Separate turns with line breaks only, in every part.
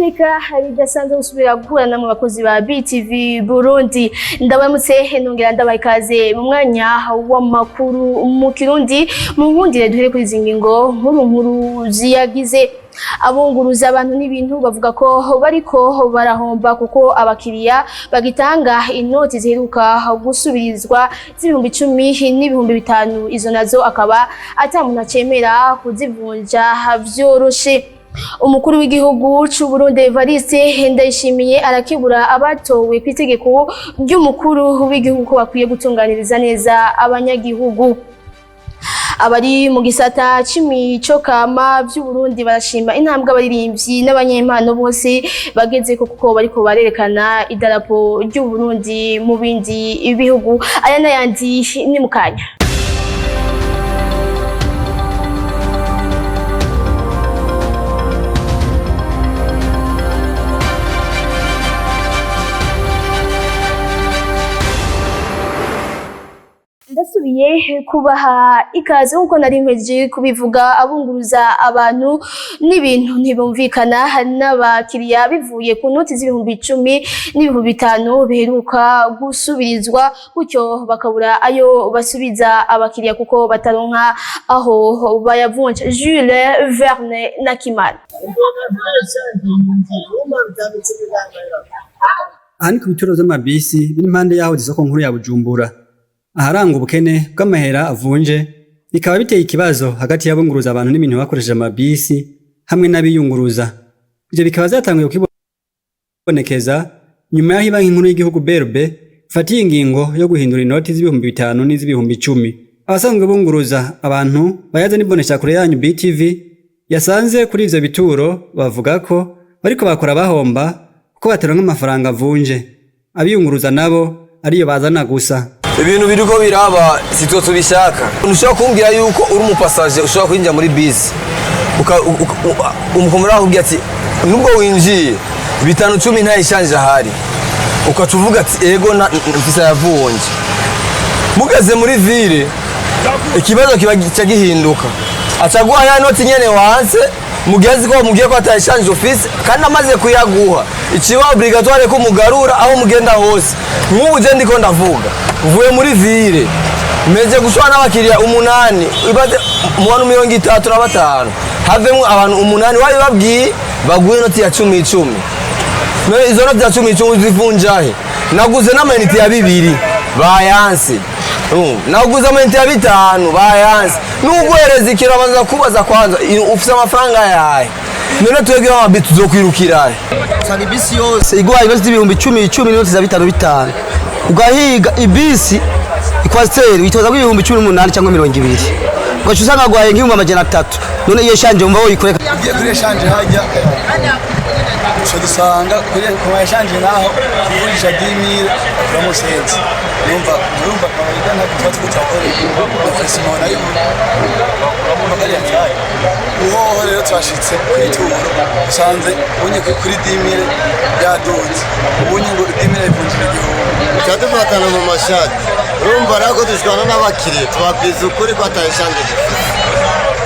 Niteka ridasanzwe gusubira guhura namwe bakozi ba BTV Burundi. Ndabamutse nongera ndabaha ikaze mu mwanya w'amakuru mu Kirundi. Mu nkundire duhere kuri izi ngingo nkuru nkuru ziyagize. Abunguruza abantu n'ibintu bavuga ko bariko barahomba kuko abakiriya bagitanga inoti ziheruka gusubirizwa z'ibihumbi 10 n'ibihumbi 5, izo nazo akaba ata muntu acemera kuzivunja vyoroshe. Umukuru w'igihugu c'u Burundi Evariste Ndayishimiye arakebura abatowe kw'itegeko ry'umukuru w'igihugu ko bakwiye gutunganiriza neza abanyagihugu. Abari mu gisata c'imico kama vy'Uburundi barashima intambwe abaririmbyi n'abanyempano bose bagezeko kuko bariko barerekana idarapo ry'Uburundi mu bindi bihugu. Aya n'ayandi ni mu kanya. Ndasubiye kubaha ikaze nkuko nari mpejeje kubivuga. Abunguruza abantu n'ibintu ntibumvikana n'abakiriya bivuye ku noti z'ibihumbi 10 n'ibihumbi 5 biheruka gusubirizwa, gutyo bakabura ayo basubiza abakiriya kuko bataronka aho bayavunja. Jules Verne Nakimana.
Aha ni ku bituro vy'amabisi biri impande y'aho isoko nkuru ya Bujumbura. Aharanga ubukene bw'amahera avunje, bikaba biteye ikibazo hagati y'abunguruza abantu n'ibintu bakoresheje amabisi hamwe n'abiyunguruza. Ivyo bikaba vyatanguye kwibonekeza nyuma y'aho ibanki nkuru y'igihugu BRB ifatiye ingingo yo guhindura inoti z'ibihumbi 5 n'iz'ibihumbi 10. Abasanzwe bunguruza abantu bayaza n'imboneshakure yanyu BTV yasanze kuri ivyo bituro bavuga ko bariko bakora bahomba kuko bataronka amafaranga avunje. Abiyunguruza nabo ariyo bazana gusa.
Ibintu biriko biraba sitwe tubishaka. Ushobora kumbwira yuko uri umupasaje ushobora kwinjira muri bisi, umukomera akubwira ati nubwo winjiye bitanu cumi nta ishanje ahari, ukaca uvuga ati ego mfise yavunje. Mugeze muri ville ikibazo kiba gica gihinduka, acaguha ya noti nyene wanse mugihe ko mugiye ko atayishanje ufise, kandi amaze kuyaguha ikiba obligatoire ko mugarura aho mugenda hose. Nk'ubu je ndiko ndavuga mvuye muri ville, meje gushwana n'abakiriya umunani, ibaze mu bantu 35 havemwo abantu umunani wabibabwiye baguhe inoti ya cumi icumi. None izo noti za cumi icumi zivunjahe? Naguze n'amayinite ya bibiri bayanse. Urumva? Naguze amayinite ya bitanu bayanse. Nuguhereza ikintu abanza kubaza kwanza ufise amafaranga yahe? None twebwe b'amabi tuzokwirukirahe?
Usanga ibisi yose iguha inoti z'ibihumbi 10 icumi n'inoti za bitanu bitanu, ugahiga ibisi ikwasiteri witoza ko 18,000 cyangwa 20, ugaca usanga aguhaye nk'ibihumbi 300. None iyo shanje wumva woyikoreka?
Ugiye kuri eshanje hajya uca dusanga kuri ku ma eshanje naho kuvunjisha 10 000 turamusenze. Urumva, urumva kawaida ntabwo tuba turiko turakora ofisimo nayo, urumva ko ari yataye uhoho. Rero turashitse kw'ituro usanze ubunye kuri 10 000 yaduze, ubunye ngo 10 000 ivunjira igihumbi.
Tuba dufatana mu mashati, urumva rero ko dushwana n'abakiriya, tubabwiza ukuri ko atayishanje dufise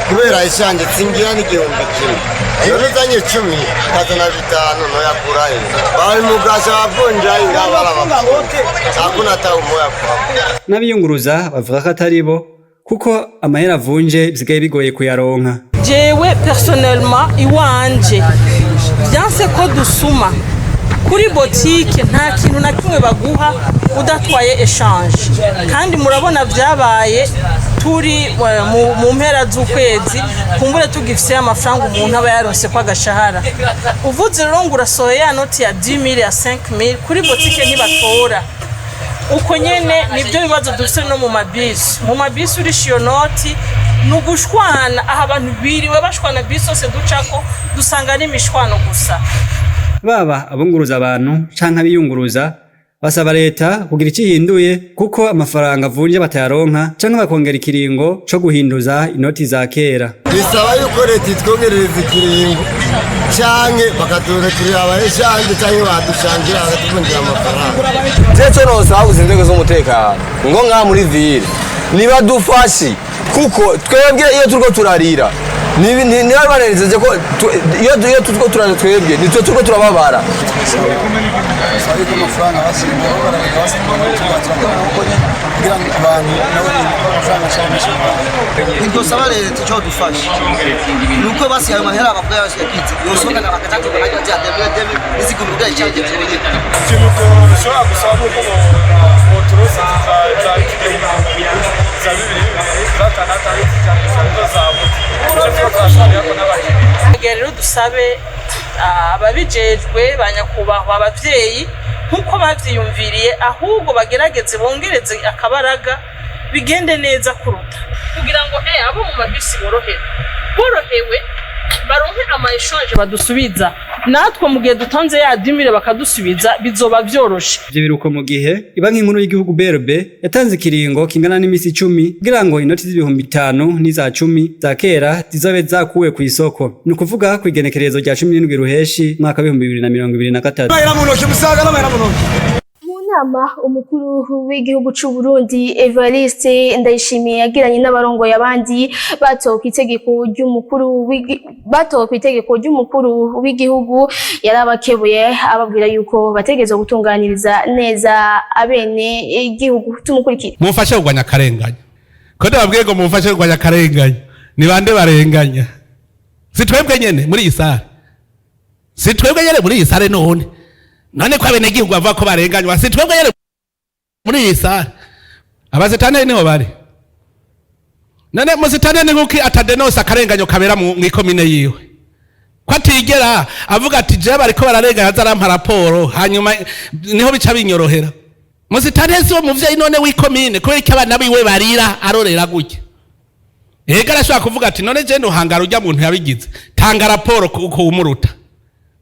kubera ishanje tsingira n'igihumbi kimwe. None uzanye icumi ukazana bitanu ntoyakurahe? Bari mu gasha bavunjayi ngaha barabafunga, hakuna hata umoya kwabo.
N'abiyunguruza bavuga ko atari bo kuko amahera avunje bisigaye bigoye kuyaronka.
Jewe personnellement iwanje byanse ko dusuma kuri botike, nta kintu na kimwe baguha udatwaye échange. Kandi murabona byabaye turi mu mpera z'ukwezi, kumbure tugifise amafaranga umuntu aba yaronse ko agashahara. Uvuze rero ngo urasohoye ya noti ya 10 000, ya 5000, kuri botike ntibatora. Uko nyene nibyo bibazo dufise no mu mabisi. Mu mabisi urisha iyo noti ni ugushwana. Aha abantu biriwe bashwana, bisi yose ducako dusanga ari imishwano gusa.
Baba abunguruza abantu canke abiyunguruza basaba leta kugira ico ihinduye kuko amafaranga avunje batayaronka, canke bakongera ikiringo co guhinduza inoti za kera.
Bisaba yuko leta itwongerereza ikiringo canke bakaturekera abayeshanje canke badushangira bakatuvunjira amafaranga.
Je co nosaba gusa inzego z'umutekano ngo ngaha muri ville nibadufashe, kuko twebwe iyo turiko turarira Niba barerezeje ko iyo turiko turaje, twebwe nitwe turiko turababara.
Saba yuko amafaranga basimba barareka, basimba turakora uko nyene kugira ngo abantu nabo nyene amafaranga ashaka menshi mu bantu.
Ntidusaba leta icyo dufasha ni uko basigaye amahera bavuga yose yagize yosohokana bakatatu bakajya bya demi demi n'izigumbi kugira icyange byonyine.
Ikintu dushobora gusaba ni uko motorose za igihumbi, za bibiri bibiri, za atandatu cyane nizo zabuze. Icyo tuba turashaka ko n'abakiriya
Kugira rero dusabe ababijejwe, ba nyakubahwa abavyeyi, nk'uko bavyiyumviriye, ahubwo bagerageze bongereze akabaraga, bigende neza kuruta, kugira ngo abo mu mabisi borohewe, borohewe baronke ama échange badusubiza. Natwe mu gihe dutanze ya 10 000 bakadusubiza, bizoba vyoroshe.
Ivyo biruko mu gihe ibanki nkuru y'igihugu BRB yatanze ikiringo kingana n'imisi 10 kugira ngo inoti z'ibihumbi 5 n'iza 10 za kera zizobe zakuwe ku isoko, ni ukuvuga ku igenekerezo rya 17 Ruheshi mwaka w'2023.
Mu nama umukuru w'igihugu c'u Burundi Evariste Ndayishimiye yagiranye n'abarongoye abandi batowe ku itegeko ry'umukuru w'igihugu, yarabakebuye, ababwira yuko bategerezwa gutunganiriza neza abene igihugu. Tumukurikire.
Mumfashe kurwanya akarenganya. Ko ndababwiye ngo mumfashe kurwanya akarenganya, ni bande barenganya? Si twebwe nyene muri iyi salle? Si twebwe nyene muri iyi salle? None ko abenegihugu bavuga ko barenganywa, si twebwe nyene muri iyi salle? Abazitaneri niho bari. None muzitaneri nkuki atadenonsa akarenganyo kabera mw'ikomine yiwe, ko atigera avuga ati jewe bariko bararenganya, aza arampa raporo, hanyuma niho bica binyorohera? Muzitaneri si wo muvyeyi none w'ikomine? Kubera iki abana biwe barira arorera gutya? Ega arashobora kuvuga ati: "None je ntuhangara urya muntu yabigize, tanga raporo kuwumuruta."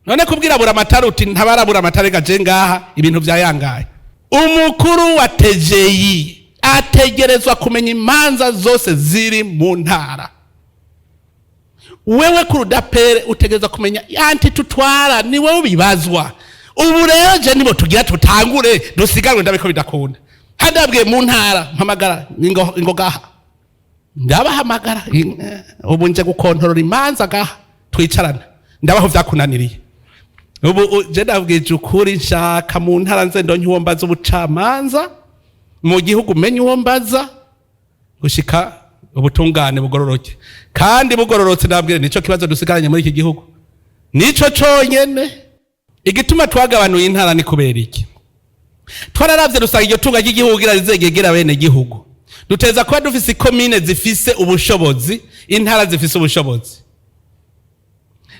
None kubwira buramatari uti: "Ntabarabura amatari gaje ngaha, ibintu vyayangaye." Umukuru wa TGI ategerezwa kumenya imanza zose ziri mu ntara. Wewe ku rudapere utegerezwa kumenya anti tutwara, ni wewe ubibazwa. Ubu rero je nibo tugira tutangure dusiganwe, ndabiko bidakunda. Handabwiye mu ntara, mpamagara ingo, ingo gaha ndabahamagara. Ubu nje gukontorora imanza gaha, twicarana, ndabaho vyakunaniriye. Ubu je ndabwije ukuri, nshaka mu ntara nze ndonke uwo mbaza ubucamanza, mu gihugu menye uwo mbaza, gushika ubutungane bugororoke. Kandi bugororotse, ndabwire, nico kibazo dusigaranye muri iki gihugu, nico conyene. Igituma twagabanuye intara ni kubera iki? Twararavye dusanga iryo tunga ry'igihugu kugira rizegegera bene gihugu, duteza kuba dufise ikomine zifise ubushobozi, intara zifise ubushobozi.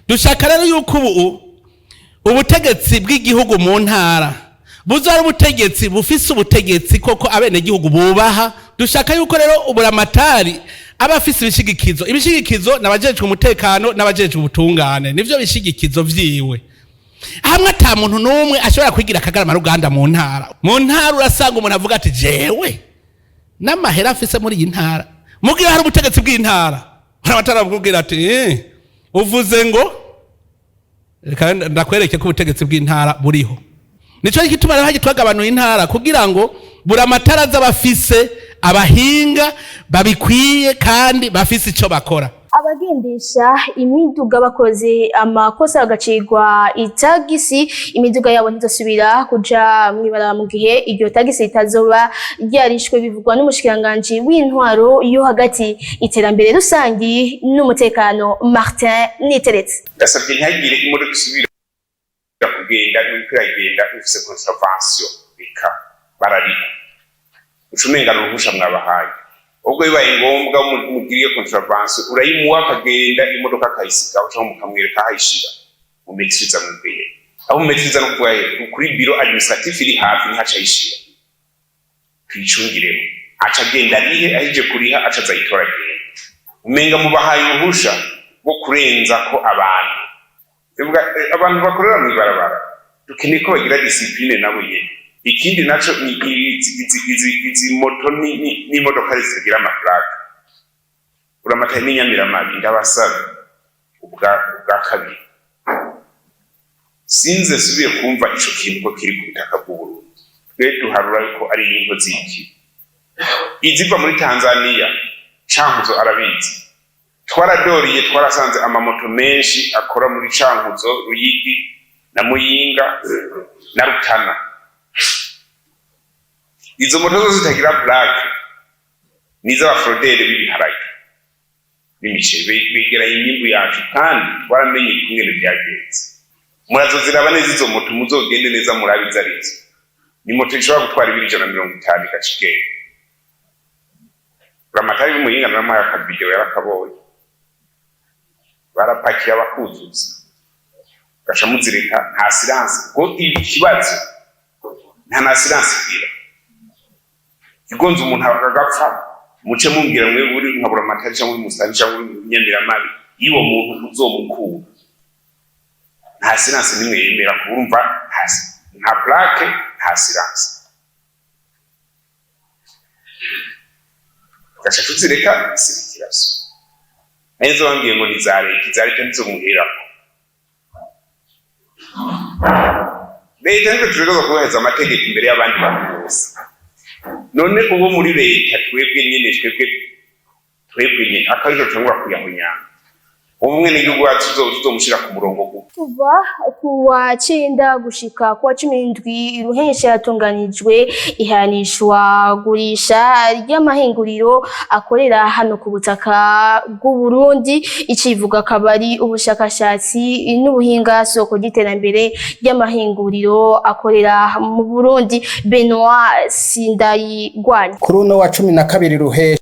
Dushaka rero yuko ubu ubutegetsi bw'igihugu mu ntara buzo ari ubutegetsi bufise ubutegetsi koko abenegihugu bubaha. Dushaka yuko rero uburamatari aba afise ibishigikizo. Ibishigikizo n'abajejwe umutekano n'abajejwe ubutungane, nivyo bishigikizo vyiwe, hamwe ata muntu n'umwe ashobora kwigira akagarama ruganda mu ntara. Mu ntara urasanga umuntu avuga ati: "Jewe n'amahera afise muri iyi ntara." Mugihe hari ubutegetsi bw'intara, abatara bakubwira ati: "Uvuze ngo reka ndakwereke ko ubutegetsi bw'intara buriho." Nico gituma rero twagabanuye intara, kugira ngo buri amatara z'abafise abahinga babikwiye kandi bafise ico bakora.
Abagendesha imiduga bakoze amakosa bagacirwa itagisi, imiduga yabo ntizosubira kuja mw'ibarabara mu gihe iryo tagisi ritazoba ryarishwe. Bivugwa n'umushikiranganji w'intwaro yo hagati, iterambere rusangi n'umutekano, Martin Niteretse.
Ndasabye ntihagire imodoka isubira kugenda iriko iragenda ifise contravention. Reka barariha, uca umenga ni uruhusha mwabahaye. Ubwo bibaye ngombwa mugiriye contravention, urayimuha akagenda, imodoka akayisigaho cyangwa mukamwereka aho ayishira, mumetiriza mwebwe aho mumetiriza, no kuvuga kuri bureau administratif iri hafi, niho aca ayishira, tuyicungireho. Aca agenda arihe, aheje kuriha aca azayitora agenda. Umenga mubahaye uruhusha rwo kurenza ko abantu. Bivuga, abantu bakorera mw'ibarabara dukeneye ko bagira discipline nabo nyene. Ikindi naco ni izi moto n'imodoka zitagira ama plaques. Uramataye n'inyamiramabi, ndabasaba ubwa kabiri sinze nsubiye kumva ico kintu ko kiri ku butaka bw'Uburundi. Twe duharura ko ari inkozi y'ikibi iziva muri Tanzania, Cankuzo arabizi. Twaradoriye, twarasanze amamoto menshi akora muri Cankuzo, Ruyigi na Muyinga na Rutana. Izo moto zose zitagira plaque ni iz'aba fraudeurs b'ibiharage n'imiceri, begeranya imyimbu yacu, kandi twaramenye ukungene vyagenze. Murazoziraba neza izo moto, muzogende neza murabe izo arizo. Ni moto ishobora gutwara ibiro 150 igaca igenda. Buramatari w'Imuyinga naramuhaye akavideo, yarakabonye. Barapakiye bakuzuza, gaca muzireka, nta assurance. Kuko ikibazo, nta na assurance igira. Igonze umuntu agapfa, muce mumbwira mwe uri nka Buramatari cyangwa uri musitani cyangwa uri Nyamiramabi, y'uwo muntu uzomukura. Nta assurance nimwe yemera. Kurumva nta plaque, nta assurance, gaca tuzireka siba ikibazo. Nazo bambwiye ngo ni iza leta, iza leta ntizomuherako. Leta niko tutegerezwa kubahiriza amategeko imbere y'abandi bantu bose. None uwo muri leta, twebwe nyene, twebwe nyene akariko tutangura kuyahunyanga, ubumwe n'igihugu wacu tuzomushira ku murongo gute?
Kuva ku wa 9 gushika ku wa 17 Ruhensha yatunganijwe ihanishwa gurisha ry'amahinguriro akorera hano ku butaka bw'u Burundi. Icivuga akaba ari ubushakashatsi n'ubuhinga, soko ry'iterambere ry'amahinguriro akorera mu Burundi. Benoit Sindayigwanya.
Kuri uno wa 12 Ruheshi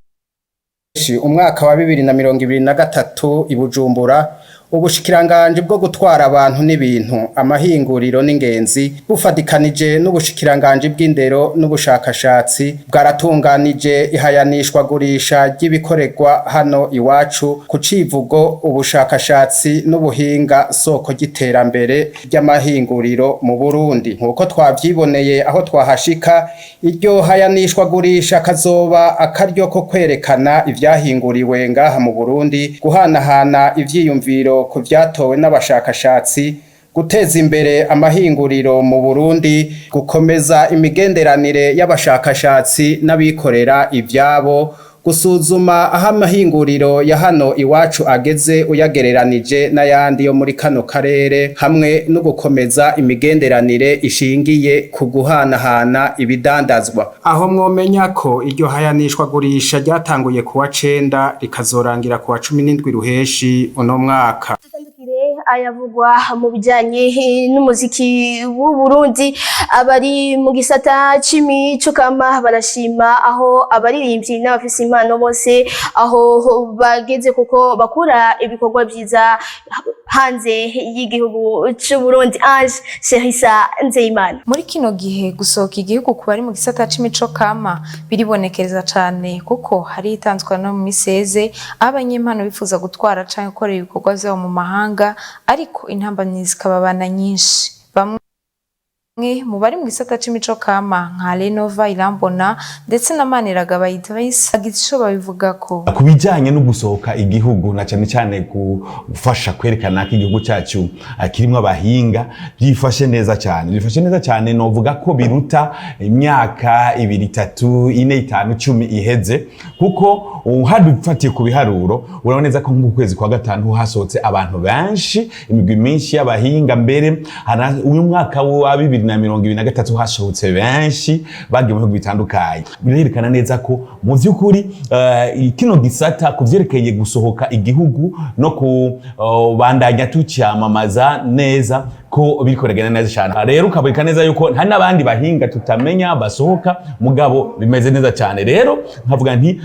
umwaka wa 2023 i Bujumbura, ubushikiranganji bwo gutwara abantu n'ibintu, amahinguriro n'ingenzi, bufadikanije n'ubushikiranganji bw'indero n'ubushakashatsi, bwaratunganije ihayanishwa gurisha ry'ibikorerwa hano iwacu ku civugo ubushakashatsi n'ubuhinga, soko ry'iterambere ry'amahinguriro mu Burundi. Nk'uko twavyiboneye aho twahashika, iryo hayanishwa gurisha kazoba akaryo ko kwerekana ivyahinguriwe ngaha mu Burundi, guhanahana ivyiyumviro ku vyatowe n'abashakashatsi, guteza imbere amahinguriro mu Burundi, gukomeza imigenderanire y'abashakashatsi n'abikorera ivyabo, gusuzuma aho amahinguriro ya hano iwacu ageze uyagereranije n'ayandi yo muri kano karere, hamwe no gukomeza imigenderanire ishingiye ku guhanahana ibidandazwa. Aho mwomenya ko iryo hayanishwa gurisha ryatanguye kuwa 9, rikazorangira kuwa 17 Ruheshi uno mwaka.
Ayavugwa mu bijanye n'umuziki w'u Burundi, abari mu gisata c'imico kama barashima aho abaririmbyi n'abafise impano bose aho bageze, kuko bakura ibikorwa vyiza hanze y'igihugu c'u Burundi. Ange Sherisa Nzeyimana.
Muri kino gihe gusohoka igihugu ku bari mu gisata c'imico kama biribonekereza cane, kuko hari itanzwe no mu miseze aho abanyempano bifuza gutwara canke gukorera ibikorwa vyabo mu mahanga, ariko intambamyi zikababana nyinshi. Bamwe mu bari mu gisata c'imico kama nka Renova Irambona ndetse na Maniragaba Idris bagize ico babivugako.
Ku bijyanye no gusohoka igihugu, na cyane cyane gufasha kwerekana ko igihugu cyacu kirimo abahinga, byifashe neza cyane, byifashe neza cyane. Novuga ko biruta imyaka 2, 3, 4, 5, 10 iheze, kuko uhadufatiye ku biharuro urabona neza ko nk'ukwezi kwa gatanu hasohotse abantu benshi, imigwi myinshi y'abahinga. Mbere uyu mwaka wa 2023 hasohotse benshi bagiye mu bihugu bitandukanye. Birerekana neza ko mu by'ukuri kino gisata ku vyerekeye gusohoka igihugu no kubandanya tucyamamaza neza ko biriko biragenda neza cyane. Rero ukaboneka neza yuko hari n'abandi bahinga tutamenya basohoka, mugabo bimeze neza cyane. Rero nkavuga nti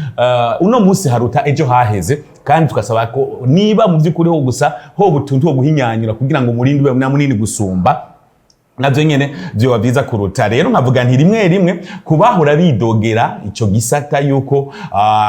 uno munsi haruta ejo haheze, kandi tugasaba ko niba mu by'ukuri ho gusa ho butuntu ho guhinyanyura kugira ngo umurindi ube na munini gusumba, navyo nyene vyoba vyiza kuruta. Rero nkavuga nti rimwe rimwe kubahora bidogera ico gisata yuko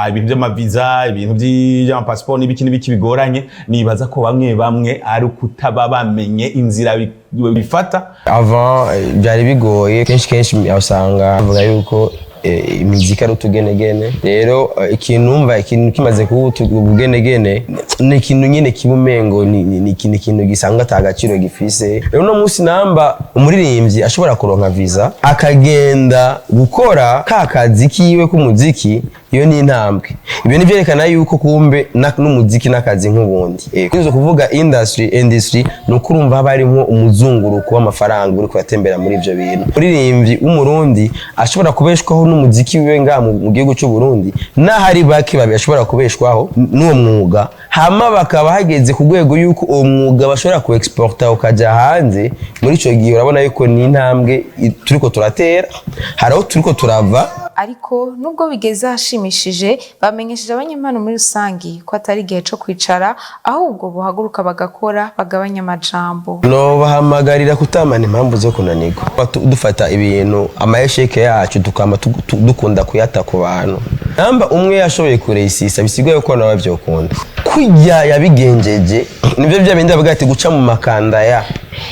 ibintu vy'amaviza, ibintu vy'amapasiporo n'ibiki n'ibiki bigoranye, nibaza ko bamwe bamwe ari ukutaba bamenye inzira bifata.
Avant byari bigoye, kenshi kenshi usanga bavuga yuko Imiziki ari utugenegene. Rero ikintu numva, ikintu kimaze kuba ubugenegene, ni ikintu nyene kiba umengo ni ikintu gisanzwe, ata gaciro gifise. Rero uno munsi namba umuririmbyi ashobora kuronka visa akagenda gukora ka kazi kiwe k'umuziki, iyo ni intambwe. Ibyo ni byerekana yuko kumbe n'umuziki n'akazi nk'ubundi. Kunze kuvuga industry ni uko urumva haba harimo umuzunguruko w'amafaranga uri kuratembera muri ivyo bintu. Umuririmbyi w'Umurundi ashobora kubeshwaho n'umuziki wiwe ngaha mu gihugu cy'u Burundi, n'ahari bake babiri ashobora kubeshwaho n'uwo mwuga, hama bakaba hageze ku rwego yuko uwo mwuga bashobora ku exporta ukaja hanze. Muri ico gihe urabona yuko ni intambwe turiko turatera, hari aho turiko turava.
Ariko nubwo bigeze ahashimishije, bamenyesheje abanyempano muri rusangi ko atari igihe co kwicara, ahubwo bohaguruka bagakora, bagabanya amajambo.
Nobahamagarira kutamana impamvu zo kunanirwa. Dufata ibintu, ama échecs yacu, tukama dukunda kuyata ku bantu. Namba umwe yashoboye kuresisa, bisigaye ko nawe vyokunda kurya yabigenjeje. Nivyo bya bindi bavuga ati guca mu makanda ya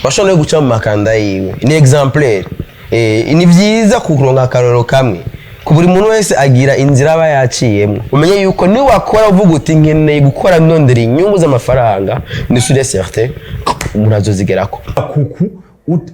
bashobora no guca mu makanda yiwe ni exemplaire. Ni vyiza kuronka akarorero kamwe ku buri muntu wese agira inzira aba yaciyemo. Umenye yuko niwakora uvuga uti nkeneye gukora ndondera inyungu z'amafaranga, ni sûr et certain umuntu azozigerako.
Kuku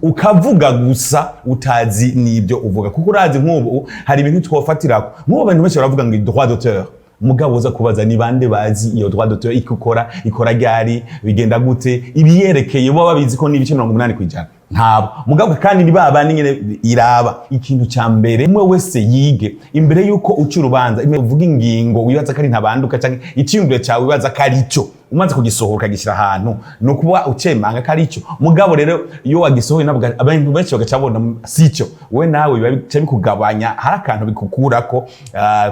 ukavuga gusa utazi n'ibyo uvuga, kuko urazi nk'ubu hari ibintu twofatirako. Nk'ubu abantu benshi baravuga ngo droit d'auteur, mugabo uza kubaza ni bande bazi iyo droit d'auteur iko ikora, ikora ryari, bigenda gute, ibiyerekeye bo babizi ko n'ibice 80% ntabo. Mugabo kandi ni babandi nyene iraba. Ikintu ca mbere, umwe wese yige imbere yuko uca urubanza, imbere uvuga ingingo wibaza ko ari ntabanduka canke iciyumviro cawe wibaza ko ari cyo, umaze kugisohora ukagishyira ahantu, ni ukuba ucemanga ko ari cyo. Mugabo rero iyo wagisohoye nabwo abantu benshi bagaca babona si cyo, wowe nawe biba bica bikugabanya, hari akantu bikukurako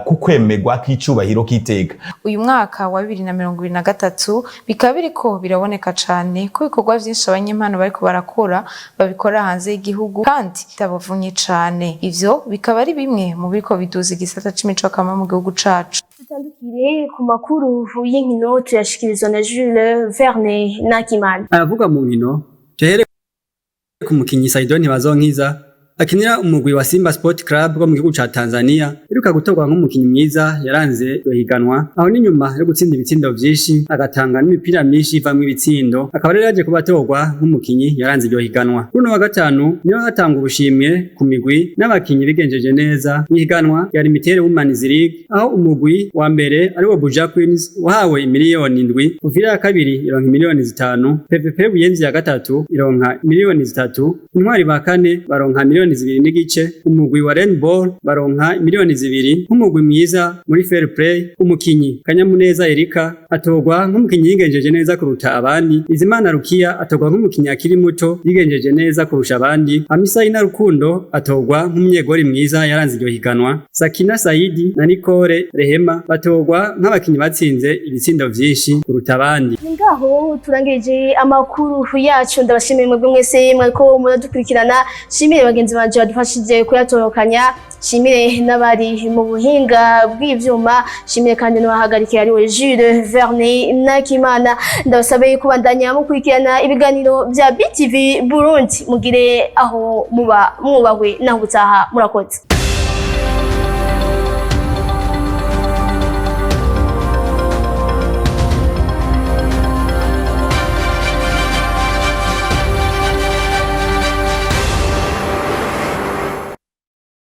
kukwemerwa k'icubahiro k'iteka.
Uyu mwaka wa 2023 bikaba biriko biraboneka cane ko ibikorwa vyinshi abanyempano bariko barakora babikora hanze y'igihugu kandi bitabavunye cane. Ivyo bikaba ari bimwe mu biriko biduza igisata c'imico kama mu gihugu cacu.
Dutandukire ku makuru y'inkino, tuyashikirizwa na Jules Verne Nakimana.
Aravuga mu nkino, tuhere ku mukinyi Saido Ntibazonkiza akinira umugwi wa Simba Sport Club wo mu gihugu ca Tanzania, iruka gutorwa nk'umukinyi mwiza yaranze iryo higanwa. Aho ni nyuma yo gutsinda ibitsindo vyinshi, agatanga n'imipira myinshi ivamwo ibitsindo, akaba rero yaje kuba atorwa nk'umukinyi yaranze iryo higanwa. Kuri uno wa gatanu niho hatangwa ubushimwe ku migwi n'abakinyi bigenjeje neza mu higanwa rya Limited Women's League, aho umugwi wa mbere ari wo Buja Queens wahawe 7 miliyoni, Uvira ya kabiri ironka 5 miliyoni, PVP Buyenzi ya gatatu ironka 3 miliyoni, Intwari ba kane baronka 2.5 miliyoni, umugwi wa Rainbow baronka 2 miliyoni nk'umugwi mwiza muri fair play. Umukinyi Kanyamuneza Erika atorwa nk'umukinyi yigenjeje neza kuruta abandi, Izimana Rukiya atorwa nk'umukinyi akiri muto yigenjeje neza kurusha abandi, Hamisa Ina Rukundo atorwa nk'umunyegori mwiza yaranze iryo higanwa, Sakina Saidi na Nicole Rehema batorwa nk'abakinyi batsinze ibitsindo vyinshi kuruta abandi.
Ngaho turangirije amakuru yacu. Ndabashimiye mwebwe mwese mwariko muradukurikirana, shimire bagenzi banje badufashije kuyatorokanya, shimire n'abari mu buhinga bw'ivyuma, shimire kandi n'uwahagarikiye ari we Jules Verne Nakimana. Ndabasabe kubandanya mukurikirana ibiganiro bya BTV Burundi. Mugire aho muba mwubahwe, naho ubutaha. Murakoze.